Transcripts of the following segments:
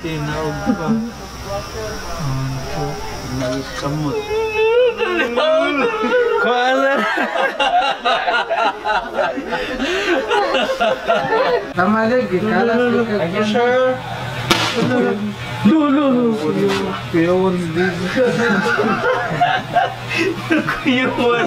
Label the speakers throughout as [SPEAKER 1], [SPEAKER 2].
[SPEAKER 1] Tinaog pa. One, two.
[SPEAKER 2] Samot.
[SPEAKER 1] Kuala.
[SPEAKER 2] Tama lagi, kalas.
[SPEAKER 1] Thank you, sir. Lulu.
[SPEAKER 2] Kuya Juan's did.
[SPEAKER 1] Kuya Juan.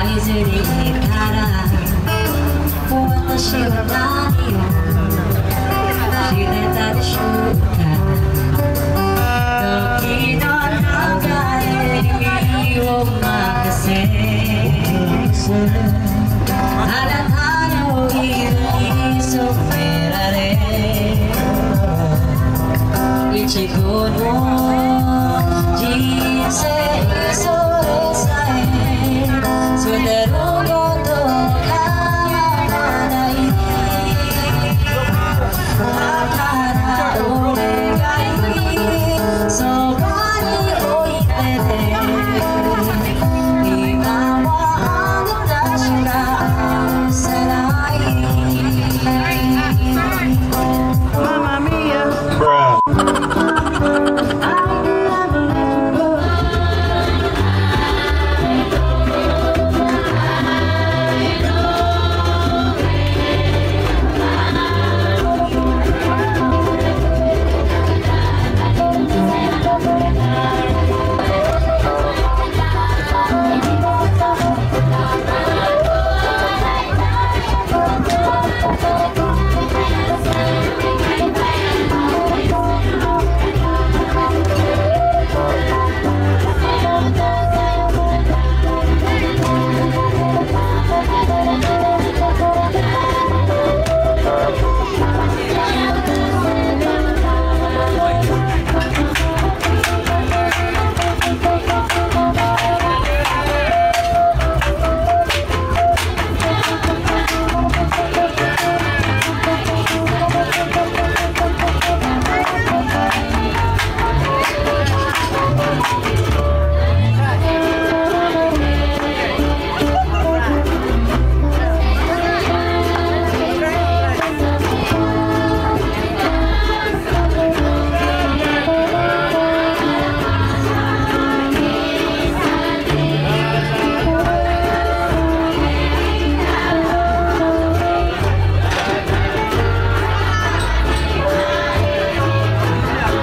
[SPEAKER 3] 舞鶴から私は何をしてたでしょうか。時の流れに身を任せ、あなたの色に染められ、いちごの人生それさえ捨てることがない。だからお願い、そばに置いてね。今はあなたしか愛せない。
[SPEAKER 1] Mamma mia!
[SPEAKER 3] I never let you go.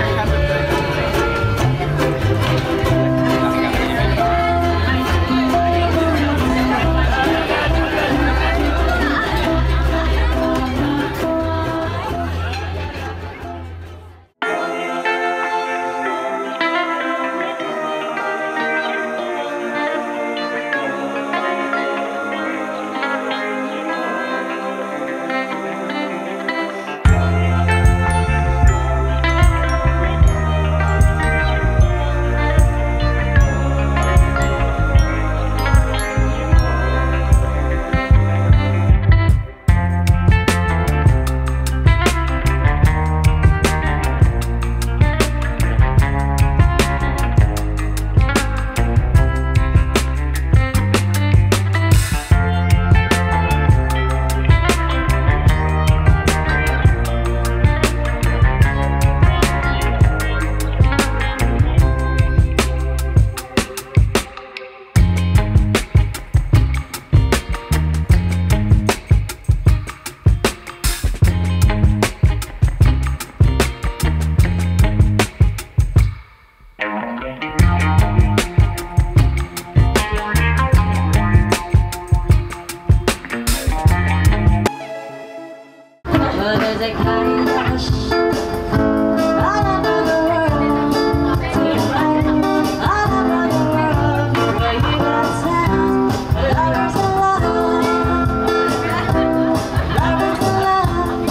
[SPEAKER 3] Well, there's a kind of hush all around the world, all around the world, where you got sound, lovers alive, lovers alive.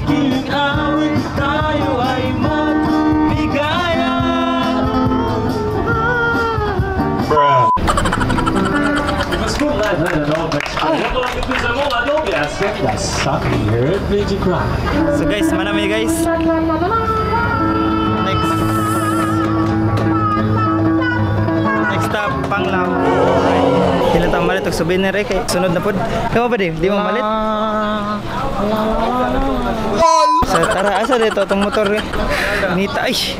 [SPEAKER 1] King awit tayo ay magbigaya. So guys, manami guys. Next. Next stop, Panglao. Alright. Kailan tayo malit og souvenir eh kay sunod na pod. Kamo ba di? Di mo malit? So tara, asa dito itong motor eh? Nita ay.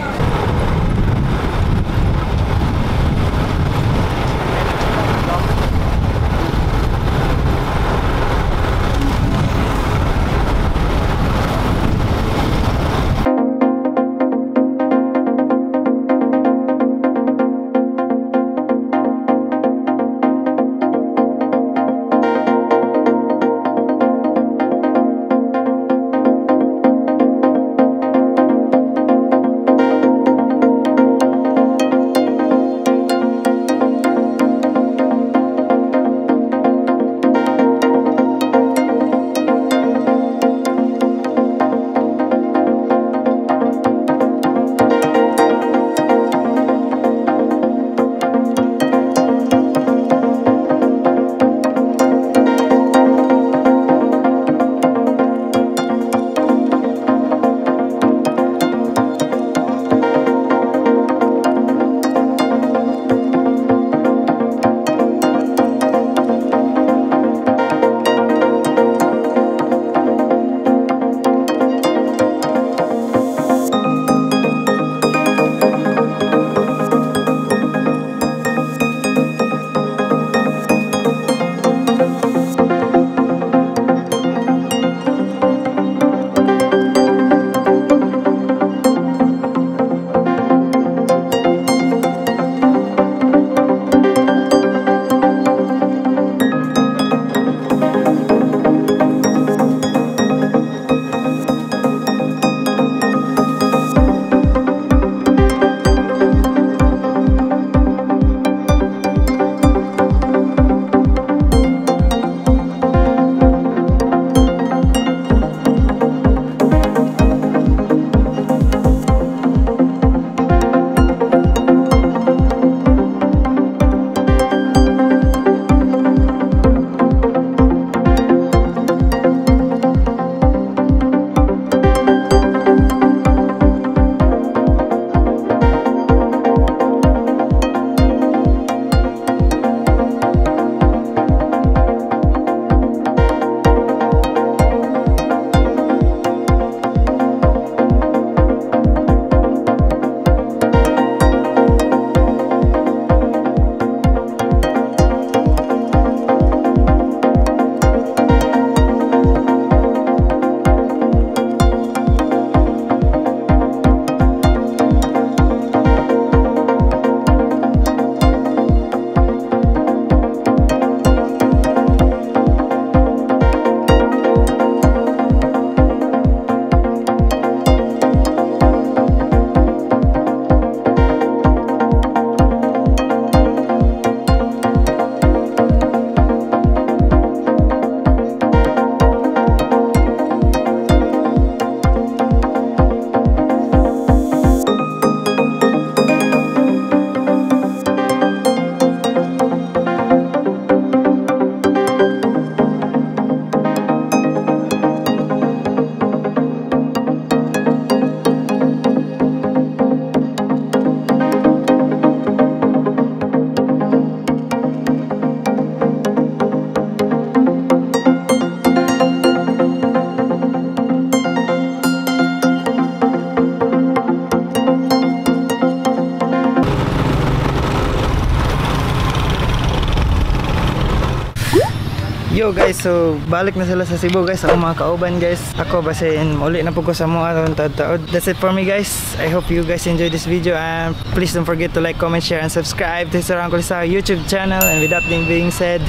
[SPEAKER 1] Yo guys, so balik na sila sa Cebu, guys. Ako mga kauban, guys. Ako basin uli na po ko sa mga aron taod. That's it for me, guys. I hope you guys enjoyed this video and please don't forget to like, comment, share and subscribe to Sir Uncle sa YouTube channel. And with that being said,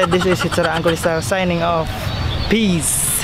[SPEAKER 1] this is Hitsura Uncle Sao signing off. Peace.